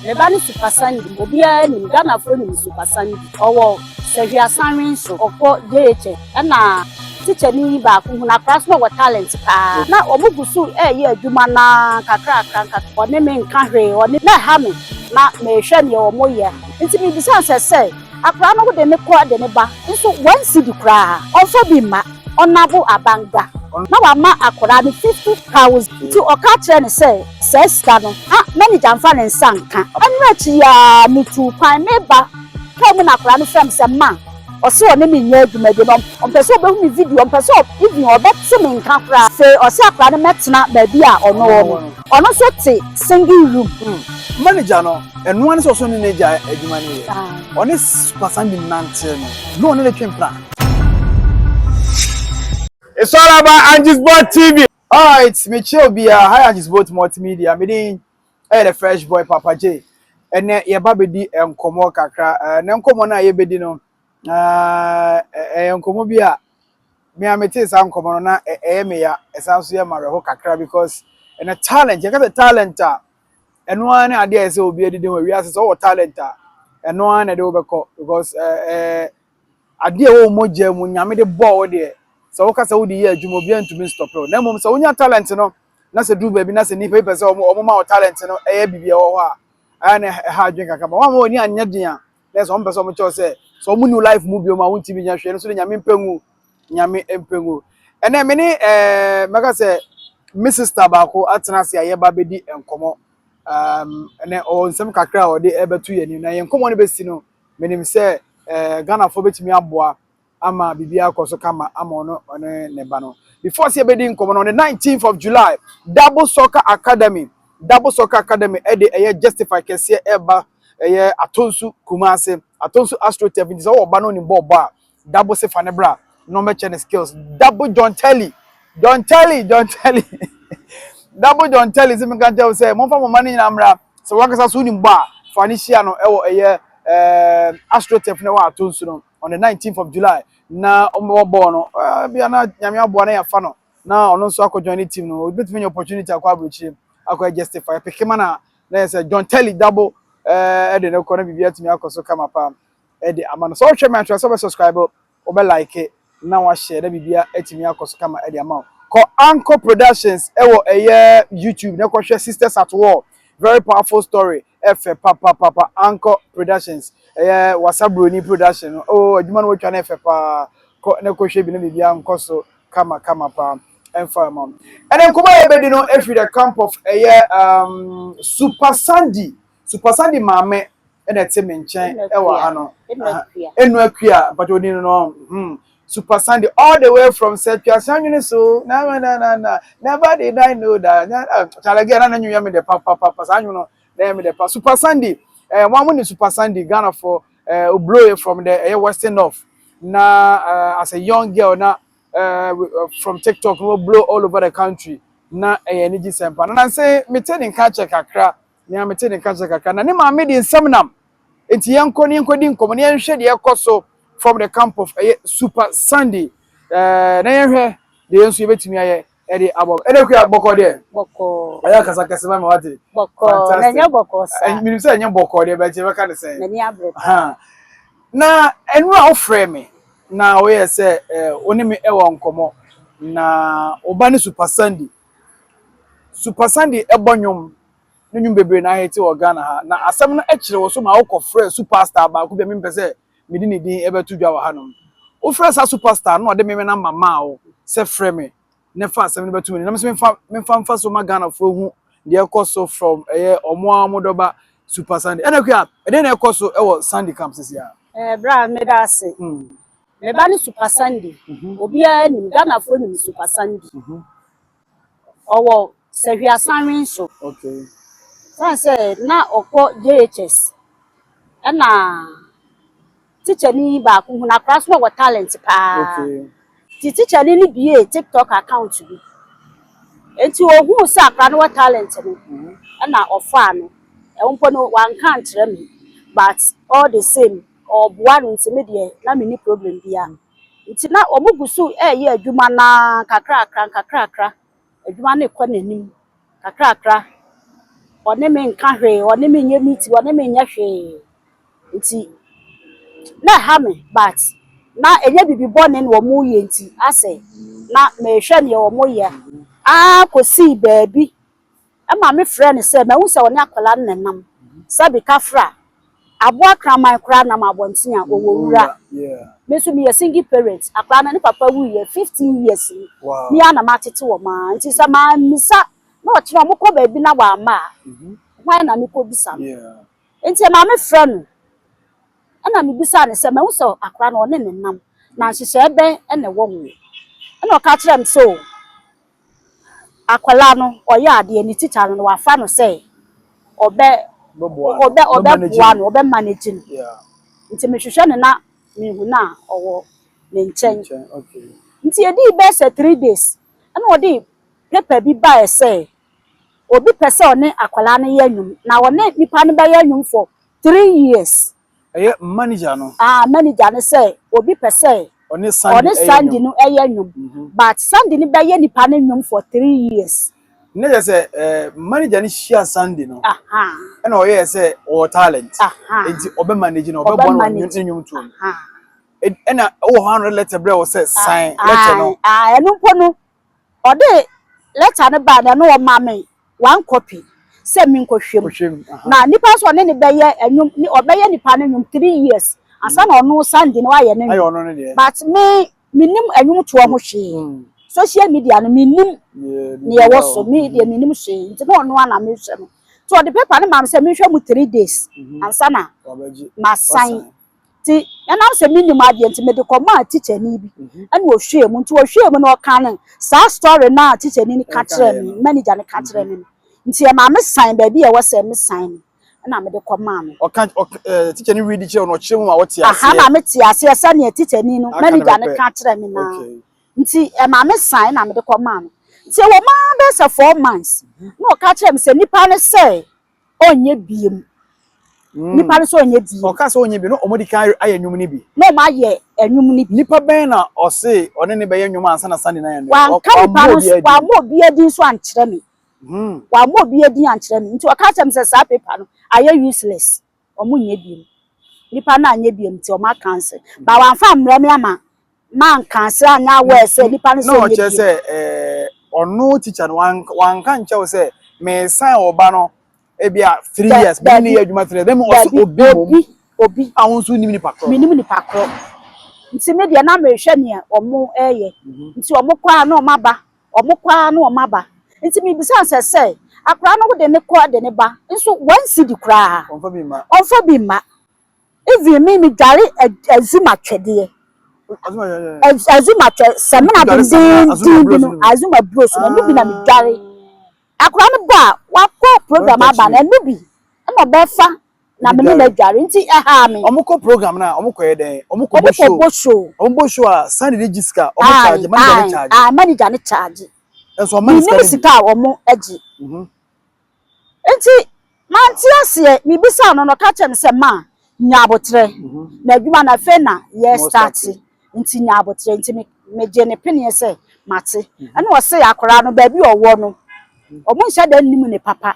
Me ba ne Super Sandy. Obiara nim, Ghanafoɔ nim Super Sandy. Ɔwɔ Sɛhwiasanwe so, ɔkɔ JHS. Ɛna tikyani baako hu n'akora so na ɔwɔ talent paa. Na ɔmo gu so ɛɛyɛ adwuma naa kakrakra nkakra. Ɔne me nka hwee, ɔne na ɛha me na mehwɛ nea ɔmo yɛ. Nti mebisa sɛ akora no wode ne kɔ de ne ba nso 1 cedi koraa ɔmfa bi mma ɔnabo abanga na wama akwaraa no 50,000, nti ɔka kyerɛ ne sɛ saa sika no a manager mfa ne nsa nka. Ɛno akyi yaa metu kwan meba kaa mu na akwaraa no frɛ me sɛ ma ɔsɛ ɔne me nyɛ adwuma bi no, ɔmpɛ sɛ ɔbɛhu me video, ɔmpɛ sɛ even ɔbɛte me nka koraa. Afei ɔsɛ akwaraa no mɛtena baabi a ɔno wɔ no, ɔno nso te single room. Manager no, ɛnoa ne sɛ ɔso ne ne gya adwuma no yɛ ɔne Super Sandy nante no na ɔne ne twe mpra. It's all about Angie's Boat TV. Alright, mekyia obiara. Hi, Angie's Boat Multimedia. Medin ɛyɛ the Fresh Boy Papa J. Ɛnɛ yɛba bɛdi nkɔmmɔ kakra. Ne nkɔmmɔ no a yɛbɛdi no, ɛyɛ nkɔmmɔ bi a me a metee saa nkɔmmɔ no na ɛyɛ me ya, ɛsan so yɛ ma awerɛho kakra, because ɛnɛ talent, yɛka sɛ talent a, ɛno ara ne adeɛ a ɛsɛ obi adidi ho wiase. Sɛ ɔwɔ talent a, ɛno ara na ɛde wobɛkɔ, because adeɛ a ɛwɔ wo mogya mu, Nyame de bɔɔ wo deɛ, sɛ woka sɛ wode yɛ adwuma, obiara ntumi stop wo. Na mmom sɛ wonya talent no na sɛ duru baabi na sɛ nnipa bi pɛ sɛ ɔmo ma wo talent no ɛyɛ biribi a ɛwɔ hɔ a, ɛyɛ na ɛha adwene kakra ma wɔn a wɔn ani anyɛ den a, na sɛ ɔmo pɛ sɛ ɔmo kyerɛw sɛ ɔmo new life mu bio ma wontumi nya hwee no so de. Nyame mpɛ ngu, Nyame mpɛ ngu. Ɛnɛ me ne mɛka sɛ me sister baako atena ase a yɛba bɛdi nkɔmmɔ. Ɛnɛ ɔwɔ nsɛm kakra a ɔde ɛbɛto yɛn anim na yɛn nkɔmmɔ no bɛsi no, menim sɛ Ghanafoɔ bɛtumi aboa ama biribi akɔ so kama ama ɔno ɔne ne ba no. Before sɛ yɛbɛdi nkɔmmɔ no, on the 19th of July, Double Soccer Academy, Double Soccer Academy ɛde ɛyɛ Justify kɛseɛ ɛba ɛyɛ Atonsu, Kumase, Atonsu AstroTurf. Nti sɛ ɔwɔ ba no onim bɔɔl bɔ a, Double se fa ne bra na ɔmɛkyɛ ne skills. Double John Telly, John Telly, John Telly, Double John Telly sɛ menka nkyɛw sɛ momfa mo ma no nyinaa mmra. Sɛ wankasa so wonim bɔ a, fa ne hyia no ɛwɔ ɛyɛ AstroTurf na ɛwɔ Atonsu no on the 19th of July na ɔmbɛbɔ bɔɔl no. Bia na Nyame aboa na yɛafa no na ɔno nso akɔ join ne team no, obetumi anya opportunity akɔ aburokyire akɔ Justify pekema na yɛ sɛ John Telly Double ɛde ne kɔ na biribi atumi akɔ so kama paa ɛde ama no. Sɛ ɔhwɛ me atwerɛ sɛ ɔbɛ subscribe, ɔbɛ like na wahyɛ na biribi atumi akɔ so kama ɛde ama wo. Kɔ Anchor Productions ɛwɔ ɛyɛ YouTube na kɔhwɛ Sisters at War, very powerful story, ɛfɛ papapapa. Anchor Productions, ɛyɛ Wasa Broni production no. Oh, adwuma no wɔatwa no ɛfɛ paa. Kɔ na kɔhwɛ bi na biribi ankɔ so kama kama paa ɛmfa ma. Ɛnɛ nkɔmɔ a yɛbɛdi no efiri the camp of ɛyɛ Super Sandy. Super Sandy maame ɛna ɛte me nkyɛn ɛwɔ ha no, Enu Akua mpatwa oni no. Super Sandy all the way from Sɛtwa so na na na na never did I know that na kyalɛgɛ na na nwia mi de pa pa pa pa saa nwom no na yɛ mi de pa. Super Sandy, wɔn mo ne Super Sandy Ghana for oblow from the ɛyɛ Western North na as a young girl na from TikTok no blow all over the country na ɛyɛ anigye sɛmpa. Na nansi mete ne nka kyɛ kakra, nea mete ne nka kyɛ kakra na ne maame de nsɛm nam, nti yɛnkɔ ne yɛnkɔ di nkɔmɔ ne yɛnhwɛ deɛ ɛkɔ so from the camp of ɛyɛ Super Sandy na yɛnhwɛ deɛ yɛn nso yɛbɛtumi ayɛ ɛde abɔ. Ɛna Kua, bɔkɔ deɛ? Bɔkɔɔ. Ɔyɛ kasa kɛse ma ma wate. Bɔkɔɔ na ɛnyɛ bɔkɔɔ saa. Minim sɛ ɛnyɛ bɔkɔɔ deɛ, bɛkyɛ bɛka ne sɛn. N'ani abere paa. Na ɛnu a wofrɛ me na woyɛ sɛ wo ne me ɛwɔ nkɔmɔ na ɔba ne Super Sandy. Super Sandy ɛbɔ nnwom ne nnwom bebree na ahete wɔ Ghana ha, na asɛm no ɛkyerɛ wɔ so ma wokɔfrɛ superstar baako bi a mempɛ sɛ mede ne din ɛbɛto dwa wɔ hanom. Wofrɛ saa superstar no, ɔde me number maa wo sɛ frɛ me ne fa asɛm no bɛto me na me nso memfa mfa so ma Ghanafoɔ hu deɛ ɛkɔ so from ɛyɛ ɔmo a ɔmo dɔba Super Sandy. Ɛna Kua, ɛdeɛ na ɛkɔ so ɛwɔ Sandy camp sisi a? Bra, meda ase. Me ba ne Super Sandy. Obiara nim, Ghanafoɔ nim Super Sandy. Ɔwɔ Sɛhwiasanwe so. San sɛ na ɔkɔ JHS, ɛna tikyani baako hu n'akora so na ɔwɔ talent paa. Nti tikyani no bie TikTok account bi, nti ohuu sɛ akora no wɔ talent no, ɛna ɔfaa no. Ɛwo mpo no wanka ankyerɛ me, but all the same ɔboa no, nti me deɛ na menni problem biara. Nti na ɔmo gu so ɛɛyɛ adwuma naa kakrakra nkakrakra, adwuma no kɔ n'anim kakrakra. Ɔne me nka hwee, ɔne me nyɛ meeting, ɔne me nyɛ hwee. Nti na ɛha me, but na ɛnyɛ biribi bɔne na wɔyɛ nti asɛ na mehwɛ nea wɔyɛ ara kɔsii baabi ɛma me frɛ no sɛ mahu sɛ ɔne akwadaa no nenam. Sɛbi kafra, aboa kraman koraa nam abɔnten a ɔwɔ wura. Me nso meyɛ single parent. Akwadaa no ne papa wuiɛ 15 years ni. Me ara na matete wɔn ara. Nti sɛ mammisa na ɔkyena wɔkɔ baabi na wamma a, hwan na mekɔbisa no? Nti ɛma mefrɛ no ɛna mebisaa no sɛ mahu sɛ akwadaa no ɔne ne nam na nhyehyɛe bɛn na ɛwɔ ho. Ɛna ɔka kyerɛɛ me sɛ o, akwadaa no ɔyɛ adeɛ, ne tikya no no wafa no sɛ ɔbɛ ɔbɛ ɔbɛboa no, ɔbɛ manage no. Nti mehwehwɛ no na mehu no a ɔwɔ ne nkyɛn. Nti ɛdii bɛyɛ sɛ 3 days ɛna ɔde paper bi baeɛ sɛ obi pɛ sɛ ɔne akwadaa no yɛ nnwom na ɔne nipa no bɛyɛ nnwom for 3 years. Ɛyɛ manager no? Ah, manager no sɛ obi pɛ sɛ ɔne Sandy ɔne ɛyɛ Sandy nnwom. No ɛyɛ nnwom, but Sandy no bɛyɛ nipa no nnwom for 3 years. Ne yɛ sɛ manager no hyia Sandy no ɛna ɔyɛɛ sɛ ɔwɔ talent nti ɔbɛ manage no, ɔbɛboa no wɔ manage. Ne nnwom to mu. Ɛna ɛwɔ hɔ ano letter brɛ wɔ sɛ sign letter no. Ah, ɛno mpo no ɔde letter no baa na ɛno ɔma me one copy sɛ menkɔhwɛ mu. Kɔhwɛ mu, aha. Na nipa nso ɔne ne bɛyɛ ɛnwom ne ɔbɛyɛ nipa no nnwom 3 years ansa na ɔno Sandy no wayɛ ne ayɛ nnwom. Ɔno no deɛ. But me menim ɛnwomtoɔ ho hwee. Social media no menim nea ɛwɔ so, me deɛ menim hwee, nti na ɔno ana mehwɛ no. Nti ɔde paper no maa me sɛ menhwɛ mu 3 days ansa na wabɛgye masan. Nti ɛnam sɛ menim adeɛ nti mede kɔmaa tikyani bi ɛna ɔhwɛɛ mu. Nti ɔhwɛɛ mu na ɔka no saa story no a tikyani no ka ɛka kyerɛɛ yɛ me no. Manager no ka kyerɛɛ me no, nti ɛmaa me sign baabi a ɛwɔ sɛ me sign no ɛna mede kɔmaa no. Ɔka ɔka teacher no read kyerɛ wo na ɔkyerɛ mu ma wɔte Aha aseɛ. Na mete aseɛ sɛnea tikyani no Aka no manager no pɛpɛ. ka kyerɛɛ me naa. Nti ɛmaa me sign na mede kɔmaa no. Nti ɛwɔ maa bɛyɛ sɛ 4 months na ɔka kyerɛ me sɛ nipa no sɛ ɔnyɛ biem. Nipa no sɛ ɔnyɛ biem. Ɔka sɛ ɔnyɛ bi no, ɔmo di kan ayɛ nnwom no bi. Na ɔmo ayɛ ɛnwom no bi. Nipa bɛn na ɔse ɔne ne bɛyɛ nnwom ansa na Sandy na yɛ no? Wanka nipa no. Wammɔ obiara din. Wammɔ obiara din so ankyerɛ me. Wammɔ obiara din ankyerɛ me, nti ɔka kyerɛ me sɛ saa paper no ayɛ useless, ɔmo nyɛ biem, nipa no anyɛ biem, nti ɔmo acancel ba wamfa mmerɛ me ama mancancel anyɛ aware sɛ nipa no Na sɛ ɔnyɛ ɔkyerɛ biem. Sɛ ɔno teacher no wanka nkyɛw sɛ mesan ɔba no ebi a three years mene ne Dabi. yɛ adwuma 3 years then ɔse Dabi. obi mmom Obi obi. A wo nso nim nipa korɔ no. Menim nipa korɔ, nti me deɛ na mehwɛ nea ɔmo ɛyɛ, nti ɔmo kɔ a na ɔmo aba, ɔmo kɔ a na ɔmo aba, nti mebisa sɛ akwaraa no wode ne kɔ de ne ba nso 1 cedi koraa ɔmfa bi mma. Ɔmfa bi mma. Even me medware azuma twɛdeɛ. Azuma twɛ sɛmina. Wodware samina, Azuma dendenden bi bros no no bi. Azuma bros no, ɛno bi na medware. Akwaraa no ba a wakɔ program Don't touch aba no me. ɛno bi ɛna ɔbɛfa na Ɛde me ne dware. no adware, nti ɛhaa me. Ɔmo kɔ program na ɔmo kɔ yɛ dɛn? Ɔmo kɔ Ɔmo bɔ kɔ show. Bɔ show. Ɔmo bɔ show a Sandy de gye sika, ɔmo charge, manager ne charge. Ayi, manager ne charge. Ɛnso ɔma ne sika menim no bi. Sika a ɔmo agye. Nti mante aseɛ, mebisa no no ɔka kyerɛ me sɛ ma nya abotrɛ na adwuma no afei na yɛ Na start ɔstart. Nti nya abotrɛ, nti megye ne peneɛ sɛ mate. Ɛna ɔse akwaraa no baabi a ɔwɔ no ɔmo nhyɛ da nnim ne papa,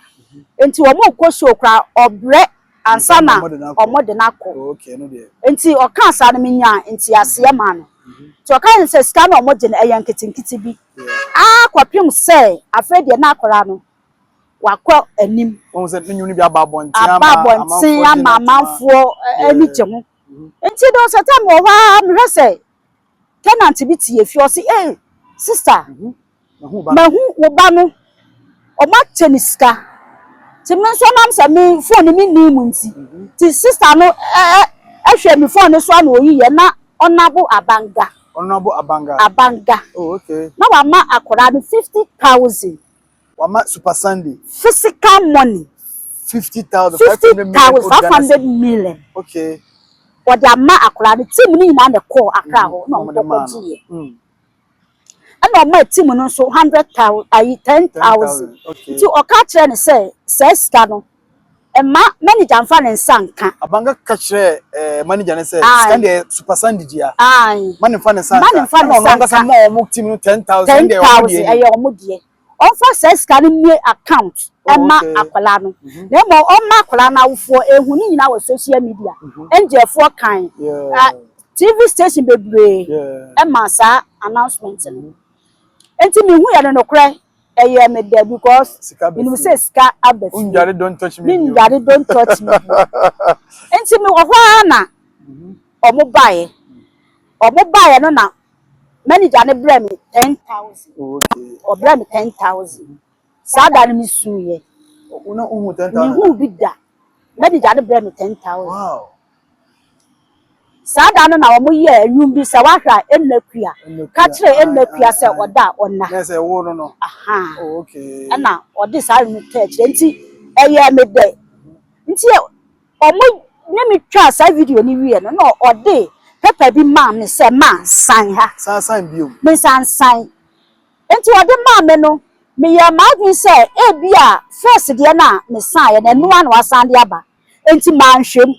nti ɔmo kɔ show koraa ɔbrɛ ansa na ɔmo de no akɔ. Ɔmo de no akɔ. Okay, no deɛ. Nti ɔka saa no menya nteaseɛ ma no, nti ɔka ne sɛ sika no a ɔmo gye no ɛyɛ nketenkete bi akɔpem sɛ afei deɛ na akwaraa no wakɔ anim. Wɔn sɛ ne nwom no bi aba abɔnten Aba ama abɔnten amanfoɔ gye ama no atom a- amanfoɔ ani gye ho. Nti de ɔsɛ tam wɔ hɔ a mehwɛ sɛ tenant bi te efie, ɔsi ee sister, Mahu ba no. Mahu wo ba no ɔmo akyɛ ne sika, nti me nso nam sɛ me phone mi ni mu nti ti sister no ɛ ɛ ɛhwɛ mi phone so a na oyi yɛ na ɔnabo Abanga. Honorable Abanga. Abanga. Oh, okay. Na wama akwaraa no 50,000. Wama Super Sunday Physical money. 50,000. 50 500 million. thousand. Old five Ghana hundred cedi. million. Wɔde ama akwaraa no, team no nyinaa na ɛkɔɔ Accra hɔ na Na ɔmo ɔmo de kɔkɔ maa no. gyeeɛ. Ɛna ɔmo team no nso 100,000 ayi 10,000. 10,000. Okay. Nti ɔka kyerɛ ne sɛ saa sika no ɛma manager nfa ne nsa nka. Abanga ka kyerɛ manager ne sɛ Aye. sika deɛ Super Sunday dia. Ayi. Ma ne nfa ne nsa Ma ne nka. nfa ne Ɛna ɔno nsa ankasa nka. ma ɔmo team no 10,000 ten deɛ ɔmo thousand deɛ ni. Ɛyɛ ɔmo deɛ. Ɔmfa saa sika no mmue account Oh, ɛma okay. akwadaa no. Na mmom ɔmma akwadaa no awofoɔ ehu ne nyinaa wɔ social media. Angelfoɔ kan. TV station bebree ɛma saa announcement no. Nti mehu yɛ no nokorɛ, ɛyɛ me dɛ because Sika bɛ menim fie. sɛ sika aba fie. Wondware don't touch me bio. Mendware don't touch me bio. Nti mewɔ hɔ ara na ɔmo baeɛ. Ɔmo baeɛ no na manager no brɛ me 10,000. Ɔbrɛ me 10,000. Saa da no mesuiɛ. Wo na wohu 10,000? Mehu bi da. Manager no brɛ me 10,000. Saa da no na ɔmo yɛɛ nnwom bi sɛ wahwɛ a ɛnna kua. Ɛnna Ka kua. kyerɛ ɛnna Aye, kua aye, sɛ aye. ɔda a ɔnna. Na sɛ wo no. Aha. Oh, okay. Ɛna ɔde saa nnwom taa akyerɛ nti ɛyɛ me dɛ. Nti ɔmo ne me twaa saa video no wie no na ɔde paper bi maa me sɛ ma sign ha. San sign bio. Me nsan sign. Nti ɔde maa me no, meyɛ m'adwene sɛ ebi a first deɛ no a me sign no, ɛno ara na wasan de aba. Nti manhwɛ mu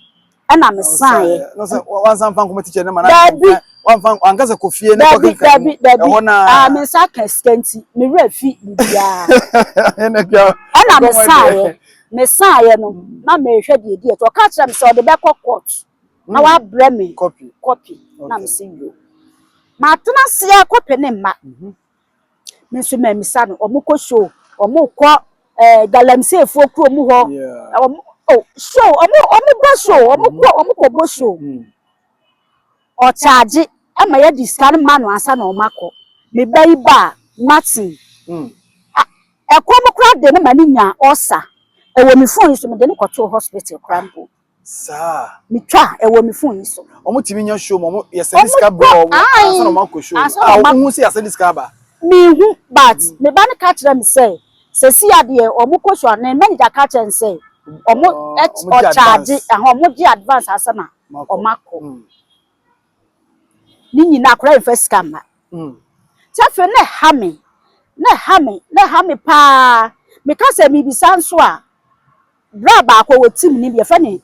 ɛna me sign yɛ. Na sɛ wansan fa nkɔmɔ teacher no ma na Daabi. wamfa wanka sɛ kɔ fie na Dabi kɔkenkan mu. dabi dabi. Ɛhɔ na. Ah, me nsa ka sika nti me werɛ fi biribiara. Ɛna kua. Ɛna me Nkɔmmɔ sign deɛ. yɛ. Me sign yɛ no na mehwɛ deɛ di akyi. Ɔka kyerɛ me sɛ ɔde bɛkɔ court na wabrɛ me Copy. copy na me sɛ yo. Matena ase a copy ne mma. Me nso mamisa no. Ɔmo kɔ show, ɔmo kɔ galamseyfoɔ kurom hɔ. Ɔmo oh show, ɔmo bɔ show, ɔmo kɔ bɔ show. Ɔkyaagye ɛma yɛde sika no ma no ansa na ɔmo akɔ. Me ba yi ba a Martin. Ɛkɔm koraa de ne ma ne nya ɔsa. Ɛwɔ me phone yi so, mede ne kɔtoo hospital koraa mpo. Saa. Metwa ɛwɔ me phone yi so. Ɔmo tumi nya show ma ɔmo yɛsɛ Ɔmo de sika brɛ kɔ ɔmo ae. ansa na ɔmo akɔ show no. Ansa na A ɔmo wohu sɛ yɛsɛ de sika aba. Mehu, but me ba no ka kyerɛ me sɛ sɛsi adeɛ ɔmo kɔ show a ne manager ka kyerɛ no sɛ ɔmo Ɔ- ɔmo gye ɔkyaagye advance. ɛhɔ ɔmo gye advance ansa na Ɔmo akɔ. ɔmo akɔ. Ne nyinaa akwadaa yɛmfa sika mma. Nti afei na ɛha me, na ɛha me, na ɛha me paa. Meka sɛ mibisa nso a, bra baako wɔ team ni bi yɛfrɛ ne,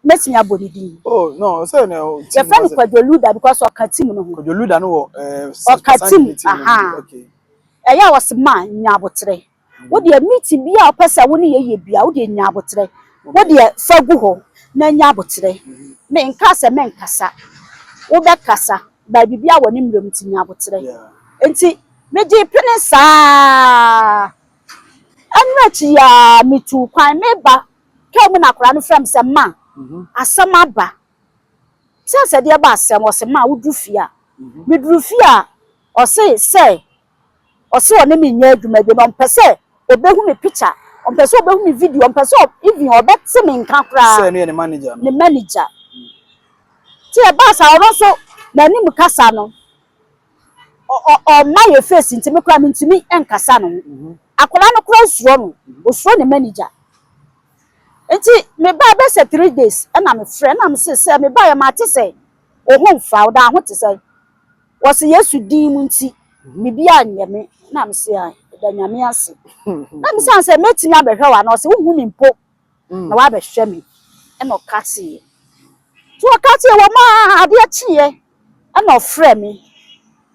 mɛtumi abɔ ne din. Oh no, sɛ na o team Yɛfrɛ no Kwadwo Luda because ɔka team no ho. Kwadwo Luda no wɔ ɛɛ Ɔka team, team no aha. bi. Okay. Ɛyɛ a wɔsi ma nya abotrɛ. Wodeɛ meeting bi a wopɛ sɛ wo ne yɛ yɛ bia, wodeɛ nya abotrɛ. Wodeɛ fa gu hɔ na nya abotrɛ. Menka sɛ menkasa. Wobɛkasa. Baabi bi a wɔ ne mmerɛ mu nti nya abotrɛ. Nti megye pene saa. Ɛno akyi a metu kwan meba kaa mu na akwadaa no frɛ me sɛ ma asɛm aba. Sɛ deɛ ba asɛm, ɔsɛ ma woduru fie a. Meduru fie a ɔse sɛ ɔse ɔne me nyɛ adwuma bi na ɔmpɛ sɛ ɔbɛhu me picture, ɔmpɛ sɛ ɔbɛhu me video, ɔmpɛ sɛ even ɔbɛte me nka koraa. Sɛ no yɛ ne manager no. Ne manager. Nti ɛbaa saa ɔno nso n'anim kasa no ɔmma yɛ face nti me koraa mentumi nkasa no ho. Akwadaa no koraa suro no, osuro ne manager. Nti mebaa bɛsɛ 3 days ɛna mefrɛ ɛna mese sɛ mebaa yɛ mate sɛ wo ho mfa wo da ho te sɛ wɔsi Yesu din mu nti biribi anyɛ me na mese a ɛda Nyame ase. Na mese sɛ mɛtumi abɛhwɛ wo ana, ɔsɛ wohu me mpo na wabɛhwɛ me ɛna ɔka teeɛ. Nti ɔka teeɛ wɔ maa adeɛ kyeeɛ ɛna ɔfrɛ me.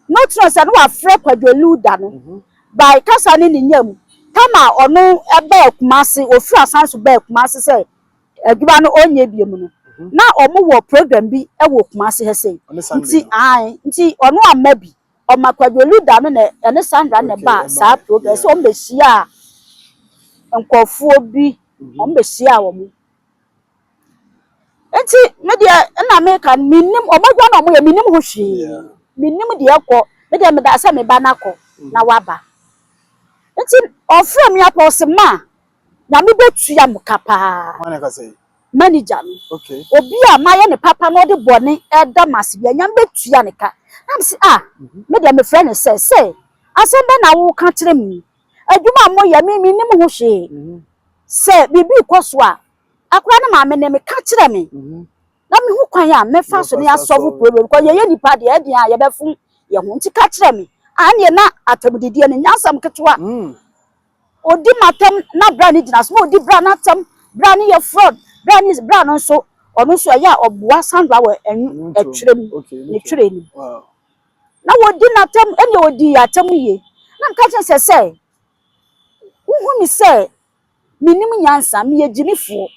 Na okyerɛ sɛ na wafrɛ Kwadwo Luda no by kasa ne ne nyam kama ɔno ɛbɛɛ Kumase, ofiri asan so bɛɛ Kumase sɛ adwuma no ɔnyɛ bie mu no na ɔmo wɔ program bi ɛwɔ Kumase ha sei. Ɔne Sunday Nti no. ae, nti ɔno amma bi, ɔma Kwadwo Luda no na ɛne Sandra na ɛbaa ɛbaa, saa program sɛ ɔmo bɛhyia a nkurɔfoɔ bi, ɔmo bɛhyia wɔn. Nti me deɛ ɛna meka no menim ɔmo adwuma na ɔmo yɛ, menim ho hwee. Menim deɛ ɛkɔ, me deɛ meda sɛ me ba n'akɔ na waba. Nti ɔfrɛ me apɔ ɔsɛ ma Nyame bɛtua mo ka paa. Hwan na ɛkasa yi? Manager no. Obi a mayɛ ne papa na ɔde bɔne ɛda m ase bia, Nyame bɛtua ne ka. Na me sɛ ah, me deɛ mefrɛ no sɛ asɛm bɛ na woka kyerɛ me yi, adwuma a moyɛ me menim ho hwee. Sɛ biribi kɔ so a akora ne maame ne me ka kyerɛ me na mehu kwan a mɛfa so ne Yɛfa so asɔfo asɔre. Problem because yɛyɛ nipa deɛ ɛdeɛ a yɛbɛfom yɛn ho nti ka kyerɛ me a ɛneɛ na atamdidiɛ no nyansam ketewa. Odi m'atam na bra ne gyina so na odi bra n'atam, bra ne yɛ fraud, bra ne bra no nso ɔno nso ɛyɛ a ɔboa Sandra wɔ ɛnwu Nnwontoɔ. ɛtwerɛ mu. Okay, ne ne twerɛ nim. Na wɔdi n'atam ɛnna ɔdi atam yie na meka kyerɛ sɛ Wohu me sɛ mennim nyansa, meyɛ gyimifoɔ.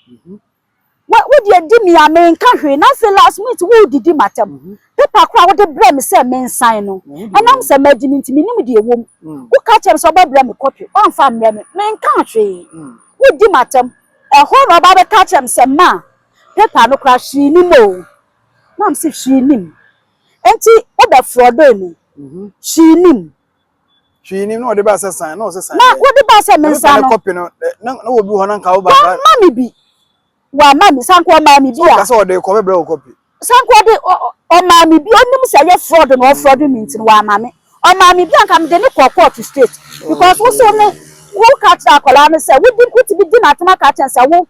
Wo wo deɛ di me a menka hwee na afei last minute woredidi m'atɛm. Paper koraa a wode brɛɛ me sɛ mensan no, ɛnam sɛ magye me nti mennim deɛ ɛwɔ mu. Woka kyerɛɛ me sɛ wobɛbrɛ me copy, woamfa ammrɛ me, menkaa hwee. Wodi m'atɛm. Ɛhɔ na ɔba bɛka kyerɛɛ me sɛ ma paper no koraa hwee nnim o. Na mese hwee nnim. Enti wobɛfrɔdee me, hwee nnim. Hwee nim na ɔde ba sɛ san na ɔsɛ san. Na wode ba sɛ me nsa no. Kɔpi no na na obi hɔ na nka wo ba. Wamma me bi. Wamma me sanko ɔmaa me bi a. Ɔka sɛ ɔde kɔ bɛbrɛ wo kɔpi. Sanko ɔde ɔmaa me bi onim sɛ ɛyɛ fraud na ɔfraud me nti no wamma me. Ɔmaa me bi anka mede ne kɔ court straight because wo so ne wo ka kyerɛ akwadaa no sɛ wodi wotumi di n'atam aka kyerɛ sɛ wo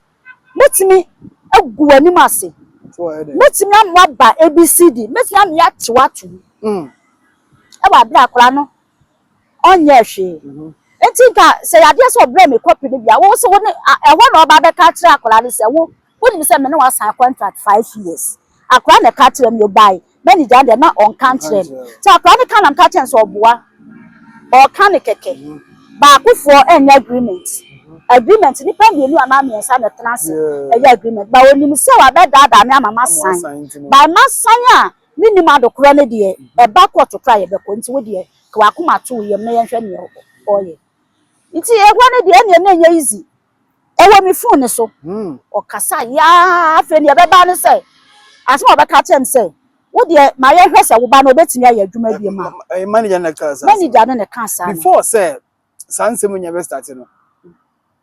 mɛtumi agu w'anim ase mɛtumi ama waba ABCD mɛtumi ama yɛakye w'atom ɛwɔ abere akwadaa no ɔnyɛɛ hwee nti nka sɛ yadeɛ sɛ ɔbrɛ me kɔpi no bi a wo sɛ wo ne ɛhɔ na ɔba bɛka kyerɛ akwadaa no sɛ wo wonim sɛ me ne wasan contract 5 years. Akwadaa na ɛka kyerɛ me obae manager deɛ na ɔnka nkyerɛ me nti akwadaa no ka na mka kyerɛ no sɛ ɔboa ɔka ne kɛkɛ baakofoɔ ɛnyɛ agreement. Agreement, nipa mmienu anaa mmiɛnsa na ɛtena ase ɛyɛ agreement ba. Onim sɛ wabɛdaadaa me ama masan by masan a menim adokorɔ no deɛ ɛba kɔɔto koraa yɛbɛkɔ. Nti wo deɛ ka wakoma to wo yam na yɛnhwɛ nea ɔyɛ. Nti ɛhɔ no deɛ ɛneɛ na ɛnyɛ easy. Ɛwɔ me phone ne so ɔkasa yaa. Afei nea ɛbɛba no sɛ asɛm a ɔbɛka kyerɛ me sɛ wo deɛ ma yɛhwɛ sɛ wo ba no obɛtumi ayɛ adwuma bi ma. Manager na ka saa. Manager no na ɛka saa no. Before sɛ saa nsɛm nyɛ bɛ start no,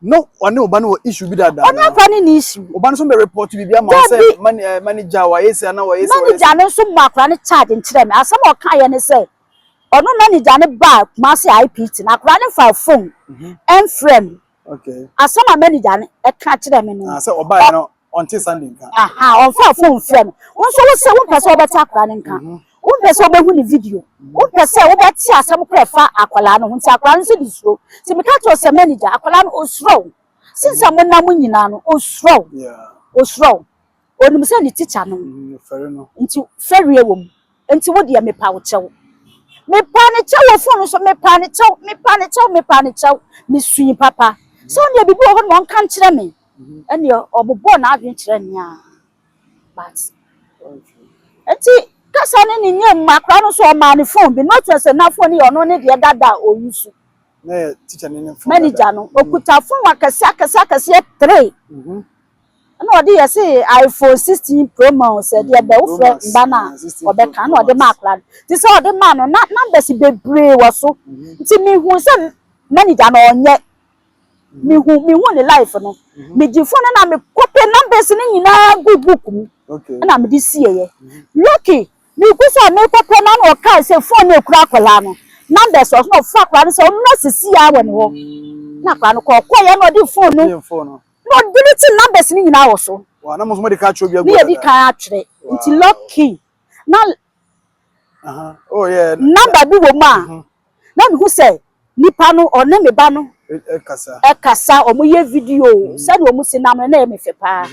no ɔne ɔba no wɔ issue bi dada. Ɔne akwa ne ne issue. Ɔba no nso bɛ report biribi ama wo sɛ manager wayɛ sɛ ana wayɛ sɛ wayɛ. Manager no nso mu akora ne charge nkyerɛ me. Asɛm a ɔka yɛ ne sɛ ɔno manager no baa Kumasi IPT na akora ne fa phone ɛnfrɛ me. Asɛm a manager no ɛka kyerɛ me no. Ah, sɛ ɔbaa yɛ no ɔnte Sunday nka. Aha, ɔmfa phone frɛ me. Wo nso wo sɛ wompɛ sɛ wobɛte akora ne nka, wompɛ sɛ wobɛhu ne video, wompɛ sɛ wobɛte asɛm kora ɛfa akwadaa no ho. Nti akwadaa no nso de suro. Nti meka kyerɛ wo sɛ manager akwadaa no osuro wo since a monam nyinaa no osuro wo. Osuro wo, onim sɛ ne teacher no. Fɛre no. Nti fɛreɛ wɔ mu. Nti wo deɛ mepa wo kyɛw, mepa ne kyɛw wɔ phone so, mepa ne kyɛw, mepa ne kyɛw, mepa ne kyɛw. Mesui papa sɛ ɔne biribi wɔ hɔ no ma ɔnka nkyerɛ me. Ɛneɛ ɔbobɔɔ n'adwene kyerɛ nea but nti kasa ne ne nyɛ mu. Akora no nso ɔmaa ne phone bi na ɔkyerɛ sɛ na phone yɛ ɔno ne deɛ dada a ɔyi so. Na yɛ teacher ne ne phone. Manager no okuta phone akɛse akɛse akɛseɛ three ɛna ɔde yɛ sɛ iPhone 16 Pro Max sɛ deɛ bɛ wofrɛ mba no a ɔbɛka na ɔde ma akora no. Nti sɛ ɔde ma no na numbers bebree wɔ so. Nti mihu sɛ manager no ɔnyɛ mihu ne life no. Megye phone no na mekɔpɛ numbers no nyinaa gu book mu ɛna mede sieɛ. Lucky migu sɛ mekɔpɛ na na ɔkae sɛ phone no ekura akwadaa no numbers wɔ so na ɔfra akwadaa no sɛ ɔmmra sisi a wɔ ne hɔ na akwadaa no kɔ ɔkɔɔyɛ na ɔde phone no Yɛ phone no. na ɔdelete numbers no nyinaa wɔ so. Wa na mo nso mo de ka atwerɛ bi agu. Ne yɛdi kan atwerɛ nti lucky na Oh yeah. Number bi wɔ mu a na mehu sɛ nipa no ɔne me ba no ɛkasa. Ɛkasa, ɔmo yɛ video sɛdeɛ ɔmo si nam no na ɛyɛ me fɛ paa.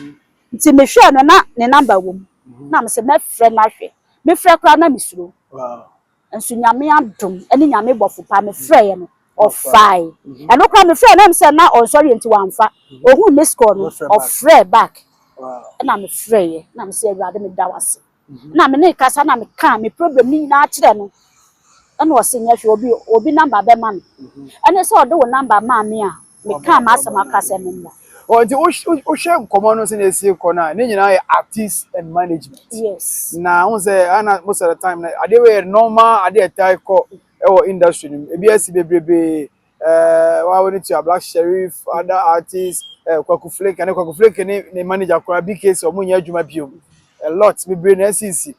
Nti mehwɛɛ no na ne number wɔ mu na mesɛ mɛfrɛ no ahwɛ. Mefrɛ koraa na mesuro nso Nyame adom ɛne Nyame bɔfo paa mefrɛɛ no ɔfae. Ɛno koraa mefrɛ no sɛ na ɔnsɔre nti wamfa. Ohun miss call no Ɔbɛfrɛ back. Ɔfrɛ back. Ɛna mefrɛeɛ na mesɛ Awurade meda wo ase na me ne kasa na meka me problem ne nyinaa kyerɛ no. Ɛna ɔse nyɛ hwɛ obi obi number bɛma me. Ɛne sɛ ɔde wo number maa me a meka m'asɛm aka sɛ memmra. Ɔ nti wohwɛ nkɔmɔ no sɛ na esi kɔ no a ne nyinaa yɛ artist and management. Yes. Na ho sɛ ana most of the time na adeɛ wei yɛ normal adeɛ ɛtae kɔ ɛwɔ industry no mu. Ebi asi bebrebe waa wɔne tua Black Sherif, other artists, Kwaku Flake ɛne Kwaku Flake ne ne manager koraa BKC ɔmo nyɛ adwuma bio. A lot bebree na esisi.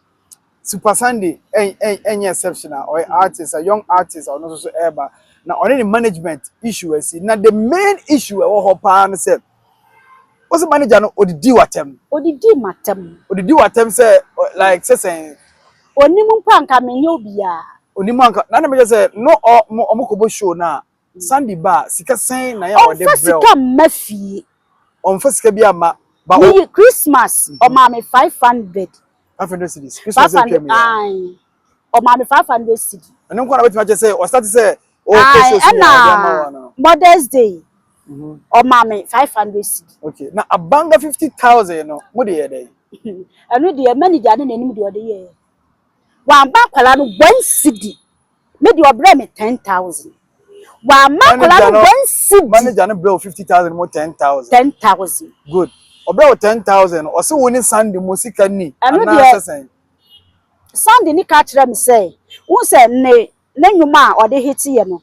Super Sunday ɛnyɛ exceptional. Ɔyɛ artist, a young artist a ɔno nso so ɛreba na ɔne ne management issue asi. Na the main issue ɛwɔ hɔ paa no sɛ wosi manager no odidi w'atɛm. Odidi matam. Odidi w'atɛm sɛ like sɛ sɛn? Onim mpo anka menyɛ obiara. Onim anka na na meyɛ sɛ no ɔmo ɔmo kɔbɔ show na Sunday ba a, sika sɛn na yɛ a ɔde Ɔmfa brɛ wo? Sika mma fie. Ɔmfa sika bi ama ba o? Meyi Christmas ɔmaa me 500. 500 cedis Five Christmas atwa hundred mu yɛ. Ae, ɔmaa me 500 cedi. Ɛno nko na bɛtumi akyɛ sɛ ɔstart sɛ ɔkɔ Ae show so nyinaa ɔde ama ɛna wo ana? Mother's Day. Ɔmaa me 500 cedi. Okay, na Abanga 50,000 no, mo de yɛ dɛn? Ɛno deɛ, manager ne n'anim deɛ ɔde yɛɛ. Wamma akwadaa no 1 cedi. Me deɛ, ɔbrɛ me 10,000. Wamma akwadaa no 1 cedi. Manager no brɛ wo 50,000 mo 10,000. 10,000. Good. Ɔbrɛ wo 10,000, ɔsɛ wo ne Sandy mo sika ni. Ɛno anaa deɛ- sɛ sɛn? Sandy ni ka kyerɛ me sɛ, wo sɛ ne nnwuma a ɔde hit yɛ no,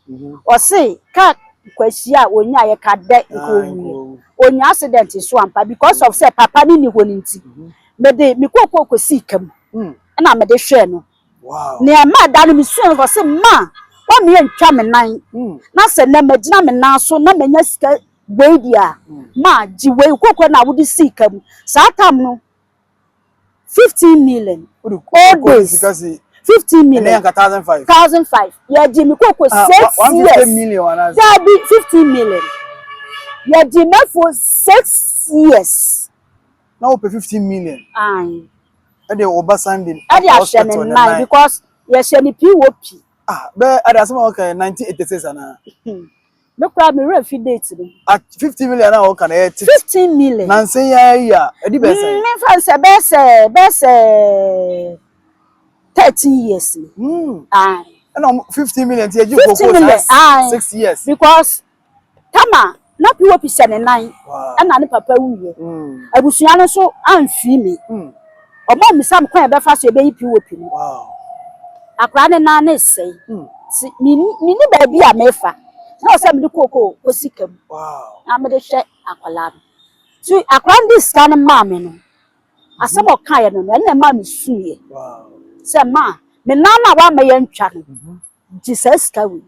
ɔse ka nkwahyia a onya yɛ ka dɛ nka Ah, owuiɛ. nka owu. Onya accident so ampa, because of sɛ papa ne ni hɔ no nti, mede me kookoo kɔsii kam ɛna mede hwɛɛ no. Nea ɛma da no mesua no, ɔse ma wɔmmea ntwa me nan na sɛ nnɛ magyina me nan so na manya sika wei deɛ a, ma gye wei kookoo na wode sii kam saa tam no, 15 million. Wode Old kookoo days. sika si 15 ɛnɛ million. yɛ nka 1,500. 1,500. Yɛgye me kookoo Ah, 6 150 years. million anaasɛ? Dabi, 15 million. Yɛgye mɛfo 6 years. Na wopɛ 15 million Ayi. ɛde wo ba Sandy Ɛde akɔ ahyɛ hospital. ne nan, because yɛhyɛ ne POP. Ah, bɛɛ ɛde asɛm a wɔka yɛ 1986 anaa? Me koraa me werɛ fi date no. Ah, 50 million a wɔka no ɛyɛ tete. 15 million. Nansa yi ara yi a ɛdi bɛɛ sɛn? Memfa n sɛ bɛyɛ sɛ 13 years ni. Ayi. Ɛna ɔmo 15 million ti yɛgye 15 kookoo million, saa aye. 6 years. Because tama na POP hyɛ ne nan ɛna ne papa wuyɛ. Abusua no nso amfii me. Ɔmo mmisa me kwan a yɛbɛfa so yɛbɛyi POP no. Akwaraa ne nan ne sɛe. Ti mini baabi a mefa na ɔsɛ mede kookoo kɔsi kam na mede hwɛ akwaraa no. Nti akwaraa no de sika no maa me no, asɛm a ɔkaeɛ no, ɛno na ɛmaa me suiɛ sɛ maa me nan no a wama yɛntwa no, gye saa sika wei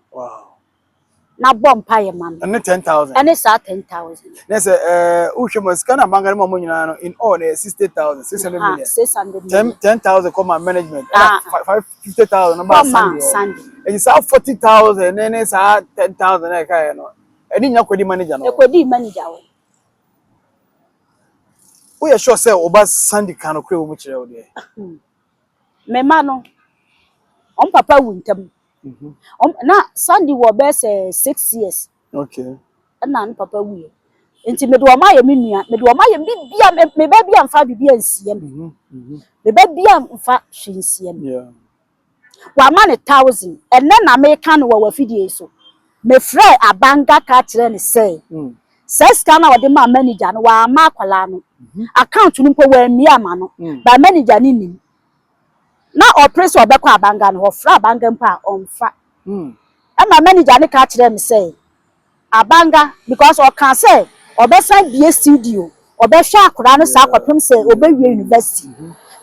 na bɔ mpaeɛ ma me. Ɛne 10,000. Ɛne saa 10,000. Ne sɛ wohwɛ mu, sika na Abanga no ma mo nyinaa no, in all no yɛ 60,000, 600 million. 600 10 million. 10,000 kɔma management, ɛna five 50,000 no ba kɔma Sunday hɔ. Sunday. Ɛnti saa 40,000 ne saa 10,000 na ɛkaeɛ no, ɛne nya kɔdi manager no hɔ. Ɛkɔdii manager hɔ. Woyɛ sure sɛ woba Sandy ka no korɛ wɔ mu kyerɛ wo deɛ? Me ma no, ɔm papa wu ntam. Na Sandy wɔ bɛyɛ sɛ 6 years ɛna ne papa wuyɛ, nti mede wɔn ayɛ me nua, mede wɔn ayɛ bibia. Me ba bi amfa biribi ansie me. Me ba bi amfa hwee nsie me. Wama ne 1,000. Ɛnɛ na meka no wɔ w'afidie yi so, mefrɛ Abanga ka kyerɛ ne sɛ saa sika no a wɔde maa manager no, wama akwadaa no account no mpo, wɔammie ama no. Ba manager no nim na ɔpere sɛ ɔbɛkɔ Abanga no hɔ, frɛ Abanga mpo a ɔmfa. Ɛma manager no ka kyerɛ me sɛ Abanga, because ɔka sɛ ɔbɛsan bie studio, ɔbɛhwɛ akwadaa no saa kɔpem sɛ ɔbɛwie university.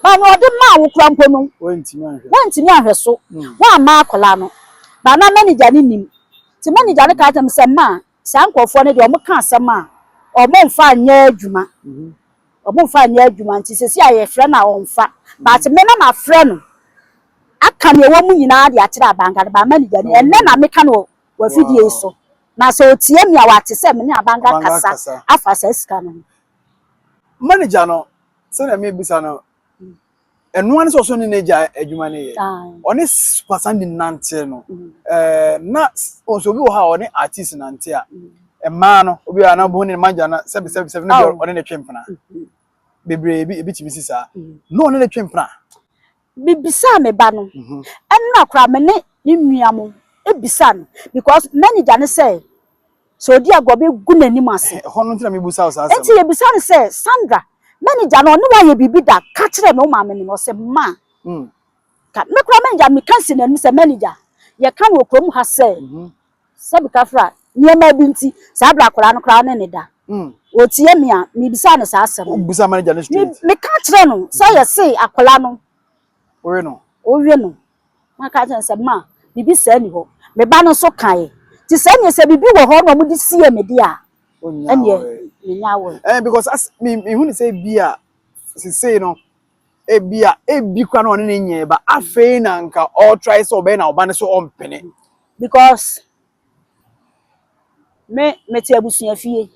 Ba na ɔde maa wo kora mpo no, Wɔntumi anhwɛ. Wɔntumi ahwɛ so. Wɔamma akwadaa no ba na manager no nim, nti manager no ka kyerɛ me sɛ ma saa nkurɔfoɔ no deɛ, ɔmo ka asɛm a, ɔmo mfa nyɛ adwuma. Ɔmo mfa nyɛ adwuma, nti sɛsi a yɛfrɛ no a ɔmfa, but me na mafrɛ no aka nea ɛwɔ mu nyinaa de akyerɛ Abanga no. Ba manager no, ɛnnɛ na meka no wɔ w'afidie yi so, na sɛ otie mi a, wate sɛ me ne Abanga Abanga kasa kasa. afa saa sika no ho. Manager no, sɛnea mebisa no, ɛnoa ne sɛ ɔso ne ne gya adwuma no yɛ. Aye. Ɔne Super Sandy nante no, na ɔnso obi wɔ hɔ a ɔne artist nante a, mmaa no obi a na ɔbɛhu ne manager no sɛbi sɛbi sɛbi no bi. Ɔne ne twe mpena bebree ebi ebi tumi si saa na ɔne ne twe mpena. Bibisaa me ba no, ɛnna koraa me ne ne nua mo ebisa no, because manager ne sɛ odi agorɔ bɛgu n'anim ase. Ɛhɔ no nti na mebusa wo saa asɛm. Nti yɛbisa no sɛ, Sandra, manager no ɔne wayɛ biribi da? Ka kyerɛ me wo maame no. Ɔsɛ ma ka me koraa manager, meka si n'anim sɛ manager, yɛka no wɔ kurom ha sɛ sɛbi kafra nneɛma bi nti saa abira akwaraa no koraa ne ne da. Otie me a, mebisa no saa asɛm no. Wobusa manager no straight? Meka kyerɛ no sɛ yɛse akwaraa no wowe no. Owie no, maka kyerɛ no sɛ ma biribi saa ni hɔ. Me ba no nso kae nti sɛ neɛ sɛ biribi wɔ hɔ na ɔmode sie me de a, Wonya ɛneɛ awɔre. Menya awɔre. Because as me hu ne sɛ bi a sisei no, ebi a ebi kora na ɔne ne nyɛ ba, afei na nka ɔtry sɛ ɔbɛyɛ na ɔba ne so ɔmpene. Because me mete abusua fie.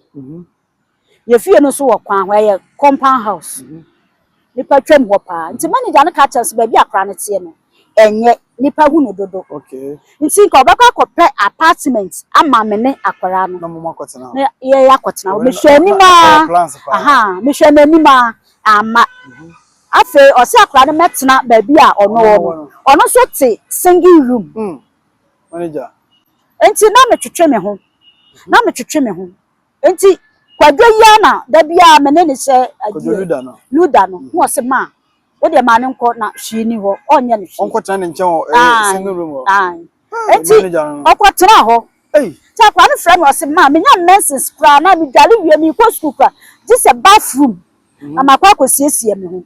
Yɛ fie no nso wɔ kwan hɔ, ɛyɛ compound house, nipa twam hɔ paa, nti manager no ka kyerɛ sɛ baabi akora no teɛ no Ɛnyɛ nipa hu no dodo. Okay. Nti nka ɔbɛkɔ akɔpɛ apartment ama me ne akwaraa no. Na mo akɔtena hɔ. Na yɛyɛ akɔtena hɔ. Ɔno- Mehwɛ anim na- a ɔwɔ plans paa. Aha, mehwɛ n'anim a ama. Afei ɔsɛ akwaraa no mɛtena baabi a ɔno Ɔno wɔ wɔ no. no. Ɔno nso te single room. Manager. Nti na metwetwe me ho. Na metwetwe me ho. Nti Kwadwo yi ara na da biara me ne ne hyɛ Kwadwo adeɛ. Luda no. Luda no. Na ɔsɛ ma wo deɛ, maa ne nkɔ na hwee ni hɔ, ɔnyɛ ne hwee. Ɔnkɔtena ne nkyɛn wɔ single room hɔ. Ae. Hey, Nti manager no. ɔkɔtena hɔ. Hey. Nti akwaraa no frɛ me, ɔsɛ ma menya menses koraa na medware wie, mekɔ sukuu koraa gye sɛ bathroom na makɔ akɔsiesie me ho.